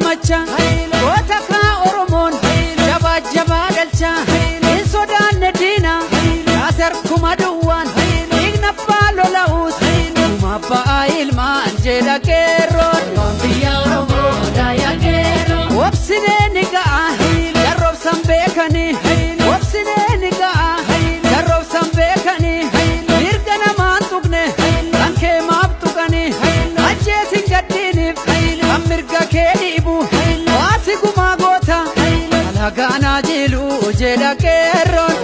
Goota kaa Oromoon jabaa jabaa galcha hin sodaanne diina yaasar kuma duwwaan dhiigna abbaa lola'uus dhuma abbaa ilmaan jedha qeerroon. Obsinee ni ga'a jarroobsan beekanii obsinee ni ga'a jarroobsan beekanii mirga namaan tuqne kan kee maaf tuqanii ajjeesin gaddiiniif kan mirga kee dhiibu. Waasi gumaa goota alagaan jilu jedha qeerroon.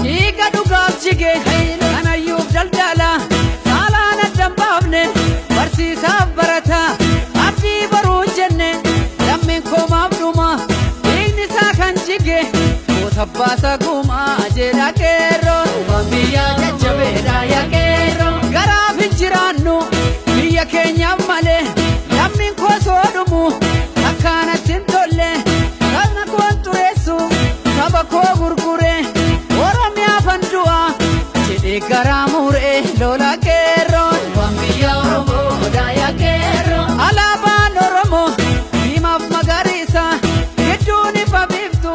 Dhiiga dhugaaf jige kanayyuuf daldala saalaan addan baafne barsiisaaf barata abdii baruu jenne lammiin koomaaf dhuma dhiigni isaa kan jige goota baasa gumaa jedha qeerroon. Garaaf hin jiraannu biyya keenyaaf malee lammiin koo soo dhumu akkanatti hin tolle kana koon xureessu saba koo gurgure Oromiyaa fandu'a jedhee garaa muree lola qeerroon. Alaabaan Oromoo diimaaf magariisa gidduun ifa biiftu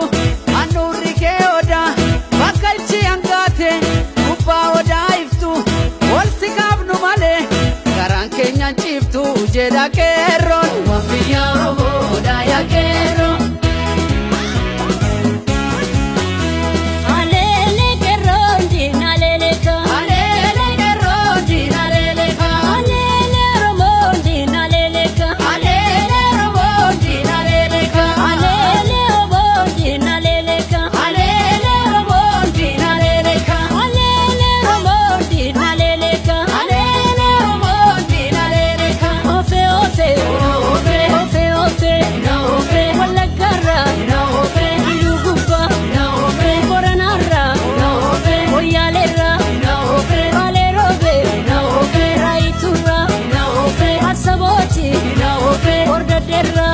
Jedha qeerroon waan biyya Oromoodha yaa qeerroo. Aleele qeerroon diina leeleka. Aleele qeerroon diina leeleka. Aleele Oromoon diina leeleka. Aleele Oromoon diina leeleka. Aleele Oboon diina leeleka. Aleele Oromoon diina leeleka. Aleele Oromoon diina leeleka. Aleele Oromoon diina leeleka. Ofe ofe Ofe. ofe ofe Ofe. Wallaggaarraa Ofe. Iluu gubbaa Ofe. Booranaarraa Ofe. Moyyaaleerraa Ofe. Baalee roobee Ofe. Raayituurraa Ofe. Arsabooti Ofe. Hordaddeerraa.